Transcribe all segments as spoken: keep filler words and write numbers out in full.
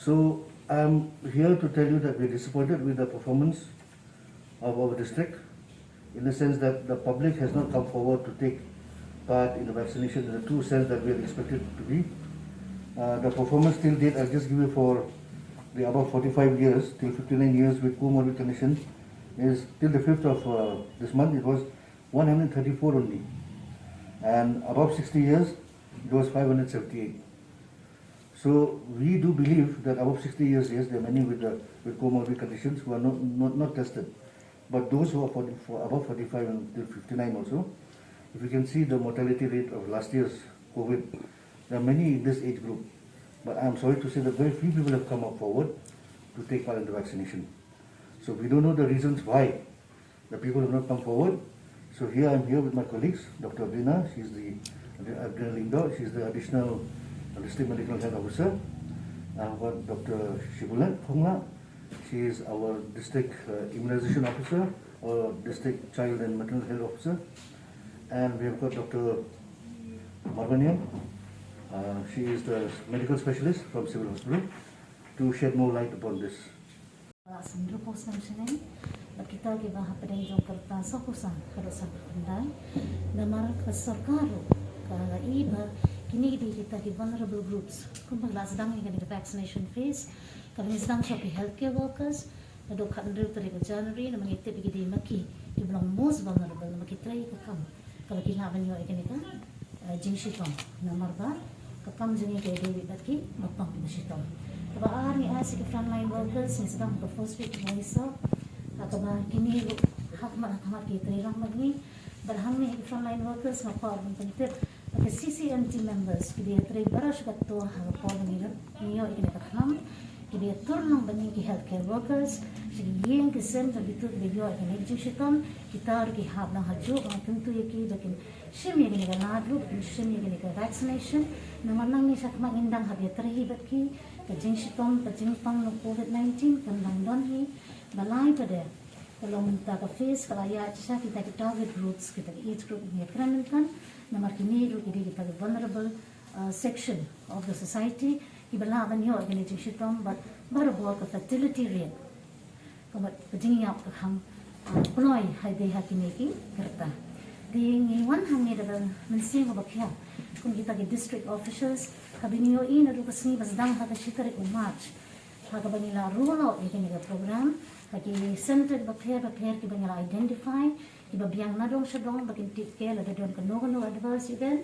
So I'm here to tell you that we're disappointed with the performance of our district, in the sense that the public has not come forward to take part in the vaccination in the true sense that we are expected to be. Uh, the performance till date, I'll just give you for the above forty-five years, till fifty-nine years with comorbid condition, is till the fifth of uh, this month, it was one hundred thirty-four only. And above sixty years, it was five hundred seventy-eight. So we do believe that above sixty years, yes, there are many with the with comorbid conditions who are not, not, not tested. But those who are forty, for above forty-five and till fifty-nine also, if you can see the mortality rate of last year's COVID, there are many in this age group. But I'm sorry to say that very few people have come up forward to take part in the vaccination. So we don't know the reasons why the people have not come forward. So here I'm here with my colleagues, Doctor Adrina, she's the Adrina Lyngdoh, she's the Additional District Medical Health Officer. I've got Doctor Shibboleth Ponglah, she is our District uh, Immunization Officer or District Child and Maternal Health Officer. And we have got Doctor Marvaniam, uh, she is the medical specialist from Civil Hospital, to shed more light upon this. Ba la sngewthuh pos nang sngewthuh ba kita kiba hapdeng jong ka rta sngewthuh sa ka rta sa ka khyndai. Namar ka sorkar ruh ka la i ba kine ki dei kita ki vulnerable groups. Kumba la sdang ïa kane ka vaccination phase, ka la sdang sha ki healthcare workers naduh khathynriew tarik u January, namar ngi tip ïa ki dei ma ki kiba long most vulnerable, namar ki trei ka kam kaba ki lah ban ïoh ïa kane ka eh, jingshitom. Namar ba ka kam jong ngi ka dei bad ki ba pang kiba shitom. Kaba ar, ngi ïa ki frontline workers, ngi sdang ka first week ngi sa ha kaba kine ruh ha khmat ha khmat ki trei lang bad ngi. Bad hangne ki frontline workers nga kwah ban pyntip ba ki C C M T members ki dei trei baroh shi katta ha ka por ba ngi ïoh ïa kane ka khlam. Ki dei tur lang bad ngi ki healthcare workers, ki ïing ki sem jong kito kiba ïoh ïa kane ka jingshitom. Kita ruh ki hap lang ha juh, nga kyntu ïa ki ba kin shim ïa kane ka lad ruh, kin shim ïa kane ka vaccination. Namar nangne sha khmat ngin dang hap ïatrei hi bad ki, ka jingshitom ka jingpang na covid nineteen kan dang don hi. Balei? Pyrthei ka long mynta ka phase ka la ïaid sha kita ki target groups, kita ki age group, ngi ïakren mynta. Namar kine ruh ki dei kita ki vulnerable uh, section of the society kiba lah ban ïoh ïa kane ka jingshitom bad barabor ka fatality rate, ka mut ka jingïap ka kham uh, kloi ha dei ha kine ki rta. Te ngi wan hangne da ka mynsiem kaba khia kum kita ki district officials, haba ngi ïohi naduh ka sngi ba sdang ha ka shi tarik u March, ha kaba ngi la roll out ïa kane ka program ha ki centre bapher bapher kiba ngi la identify, kiba biang nadong shadong ba kin take care lada don kano kano adverse event.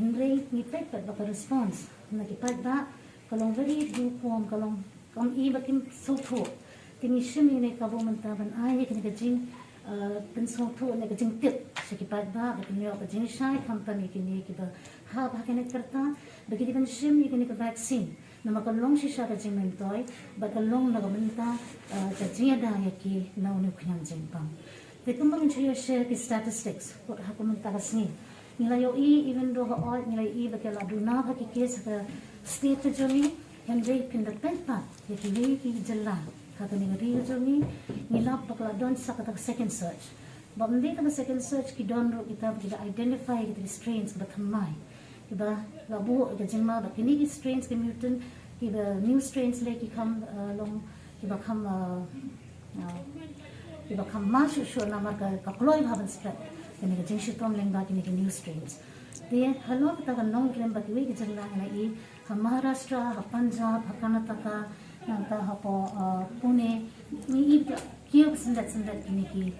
Hynrei ngi peit pat ba ka response na ki paidbah ka long very lukewarm, ka long kam i ba kim sngewthuh. Te ngi shim ïa kane ka kabu mynta ban ai ïa kane ka jing, eh, pynsngewthuh ne ka jingtip sha ki paidbah ba kin ïoh ka jingshai khamtam ïa kine kiba hap ha kane ka rta ba ki dei ban shim ïa kane ka vaccine. Namar ka long shisha ka jingmyntoi bad ka long na ka bynta, eh, ka jingïada ïa ki na une u khñiang jingpang. Te kumba ngin shu ïa share ki statistics kut ha ka mynta ka sngi, ngi la ïohi even though ha oi ngi la ïohi ba ki la duna ha ki case ha ka state ka jong ngi, hynrei phin da peit pat ïa kiwei ki jylla ha kane ka ri ka jong ngi, ngi lap ba ka la don sa kata ka second surge. Ba ym dei kata ka second surge, ki don ruh kita ba ki da identify kita ki strains ba thymmai, kiba la buh ïa ka jingma ba kine ki strains ki mutant, kiba new strains lei ki kham, eh, long kiba kham, eh, eh, kiba kham ma shuh shuh namar ka, ka kloi bha ban spread kane ka jingshitom lyngba kine ki new strains. Te halor kata ka nongrim ba kiwei ki jylla ngi la i ha Maharashtra, ha Punjab, ha Karnataka, nangta hapoh, uh, Pune, ngi i ba kiew syndet syndet kine ki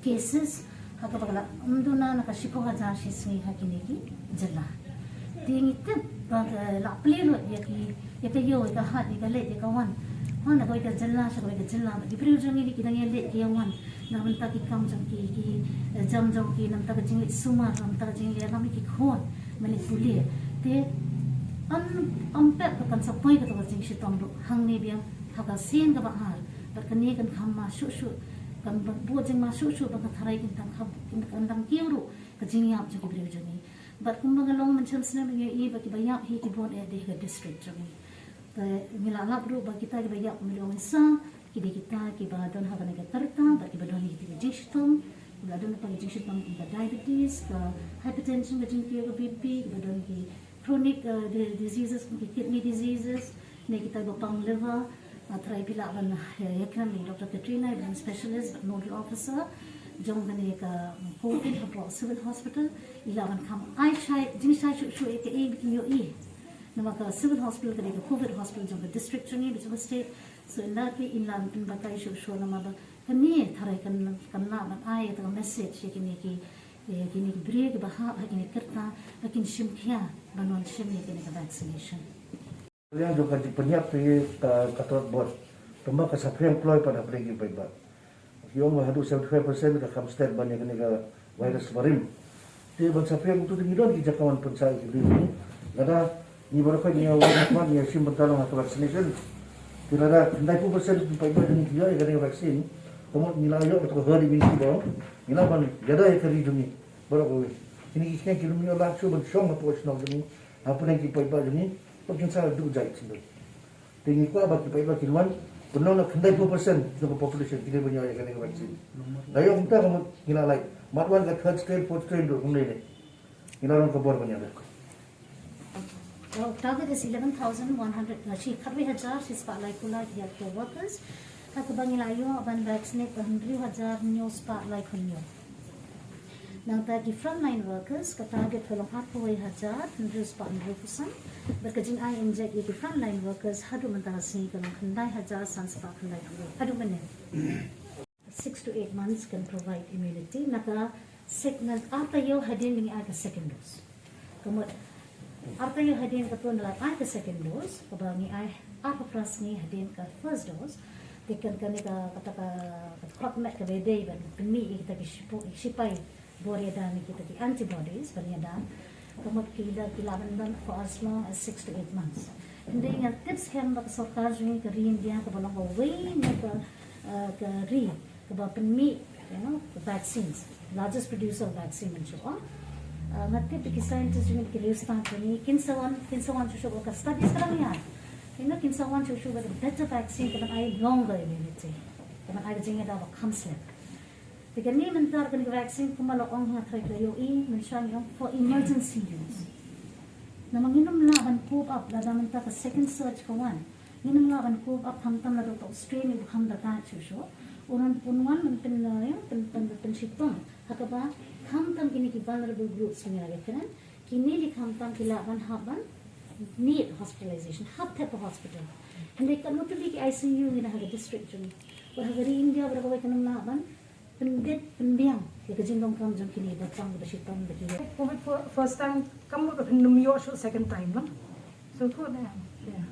cases, ha kaba ka la ym duna na ka shiphew hajar shi sngi ha kine ki jylla. Te ngi tip ba ka la plie lut ïa ki, ïa ka ïew, ïa ka hat, ïa ka leit, ïa ka wan. Ha na kawei ka jylla sha kawei ka jylla, ba ki briew jong ngi ki dang ïaleit ki ïawan na bynta ki kam jong ki, ki, eh, jam jong ki, na bynta ka jingleit sumar, na bynta ka jingleit ram ïa ki khun, ban leit pule. Te ym, ym pep ba kan sa poi kato ka jingshitom ruh hangne biang ha ka sien kaba ar. Bad kane kan kham ma shuh shuh, kan buh jingma shuh shuh ba ka tharai kin dang kham, kin dang kiew ruh ka jingïap jong ki briew jong ngi. Bad kumba nga long mynshem snem ngi ïohi ba kiba ïap hi ki bun eh dei ha ka district jong ngi. Te ngi la lap ruh ba kita kiba ïap mynta sa ki dei kita kiba don ha kane ka rta bad kiba don ïa kita ki jingshitom, kiba don ïa ki jingshitom kum ka diabetes, ka hypertension, ka jingkiew ka B P, kiba don ki chronic, uh, di-, diseases kum ki kidney diseases, Ne kita ba pang liver, ah, trai phi lah ban, eh, ïakren bad Doctor Katrina, ba specialist, ba nodal officer jong kane ka COVID hapoh Civil Hospital, i lah ban kham ai shai, jingshai shuh shuh ïa kaei ba kin ïohi. Namar ka Civil Hospital ka dei ka COVID hospital jong ka district jong ngi, ba jong ka state. So ynda phi, i lah ban pynbatai shuh shuh namar ba kane tharai kan, kan lah ban ai ïa ka message ïa kine ki, ïa kine ki briew kiba hap ha kine ki kyrta ba kin shim khia ban wan shim ïa kane ka vaccination. Liang jong ka jingpynïap te ka, ka tot bor. Tangba ka saphriang kloi pat hapdeng ki paidbah. Ki ong ba haduh seventy-five percent ka kham stet ban ïa kane ka virus ba rim. Te ban saphriang utu te ngi don ki jaka ban pynshai ki briew. Lada ngi baroh khoit ngi ïa wan ngi ïa shim bynta long ha ka vaccination. Te lada khyndai phew percent ki paidbah jong ngi ki ïoh ïa kane ka vaccine. Ka mut ngi la ïoh bad ka herd immunity ba ngi lah ban ïada ïa ka ri jong ngi baroh kawei. Kine ki shnong ki lum ïoh lad shuh ban shong hapoh shnong jong ngi. Hapdeng ki paidbah jong ngi. Ba kin sa duh jait sendon. Te ngi kwah ba ki paidbah kin wan, pynlong na khyndai phew percent jong ka population ki dei ban ïoh ïa kane ka vaccine. Nga ïoh kumta ka mut ngi la lait. Mat wan ka third strain, fourth strain ruh kumne ne. Ngi la rung ka bor ban ïa. Our target is eleven thousand one hundred, uh, shi, khatwei hajar shispah laiphew lai ki healthcare workers. Ha kaba ngi la ïoh ban vaccinate ba hynriew hajar hynñiew spah laiphew hynñiew. Nangta ki frontline workers, ka target ka long arphew wei hajar hynriew spah hynriewphew san. Bad ka jingai inject ïa ki frontline workers haduh mynta ka sngi ka long khyndai hajar san spah khyndaiphew wei. Haduh mynne. Six to eight months can provide immunity. Na ka sec-, na artaïew hadien ba ngi ai ka second dose. Ka mut artaïew hadien katto ngi la ai ka second dose, kaba ngi ai arphew phra sngi hadien ka first dose. Te kan kane ka, kata ka, ka khot met kaba dei ban pynmih ïa kita ki shipo-, shipai bor ïada ne kita ki antibodies ban ïada. Ka mut ki da ki lah ban don for as long as six to eight months. Hynrei nga tip skhem ba ka sorkar jong ngi ka ri India kaba long kawei na ka, eh, ka ri kaba pynmih, you know, the vaccines, largest producer of vaccine, mynshuwa. Uh, nga tip ba ki scientist jong ngi, ki riewstad jong ngi kin sa wan, kin sa wan shuh shuh ba ka studies ka dang ïaid. You know, kin sa wan shuh shuh ba the better vaccine ka ban ai longer immunity, ka ban ai ka jingïada ba kham slem. Te kane mynta kane ka vaccine kumba la ong ha, trai ka ïohi mynshuwa ngi ong for emergency use. Namar ngin ym lah ban cope up lada mynta ka second surge ka wan. Ngin ym lah ban cope up khamtam lada uto u strain uba kham da ka shuh shuh un, un wan ban pyn, eh, pyn, pyn, pynshitom ha kaba khamtam kine ki vulnerable groups ba ngi la ïakren. Kine li khamtam ki lah ban hap ban need hospitalization, hap thep ha hospital. Hynrei katno tylli ki I C U ngi don ha ka district jong ngi. Bad ha ka ri India baroh kawei kan ym lah ban pyndit pynbiang ïa ka jingdonkam jong kine ba pang ba shitom ba ki. COVID fir-, first time, kam mut ba phin ym ïoh shuh second time, no? So, ko na, yeah.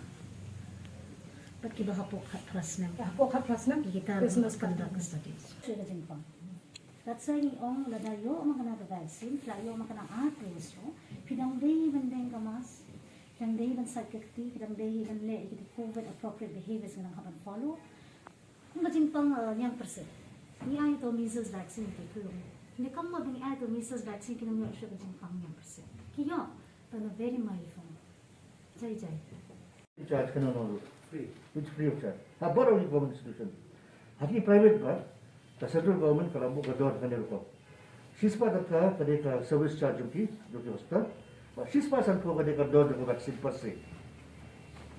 Bad kiba hapoh khatphra snem. Hapoh khatphra snem. Kita business conduct studies. Shuh ka jingpang. That's why ngi ong lada ïoh ma kane ka vaccine, la ïoh ma kane ar dose ruh, phi dang dei ban deng ka mask, phi dang dei ban sait ka kti, phi dang dei ban leh ïa ki COVID appropriate behaviors ngi dang hap ban follow. Kum ka jingpang, eh, ñiangpyrshit. Ngi ai to measles vaccine ki kulum. Ngi kam mo ngi ai to measles vaccine ki nang ïoh shuh ka jingpang ñiangpyrshit. Ki ïoh, tang na very mild form. Jai jai. Charge kane no. Free. It's free of charge. Ha baroh ki government institution. Ha ki private ba, ka central government ka la buh ka dor kane rukom. Shispah tyngka ka dei ka service charge jong ki, jong ki hospital. Bad shispah sanphew ka dei ka dor jong ka vaccine per se.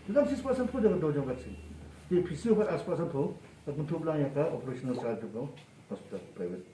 Te tang shispah sanphew ka dei ka dor jong ka vaccine. Te phi siew pat arspah sanphew, ka kynthup lang ïa ka operational charge jong ka hospital private.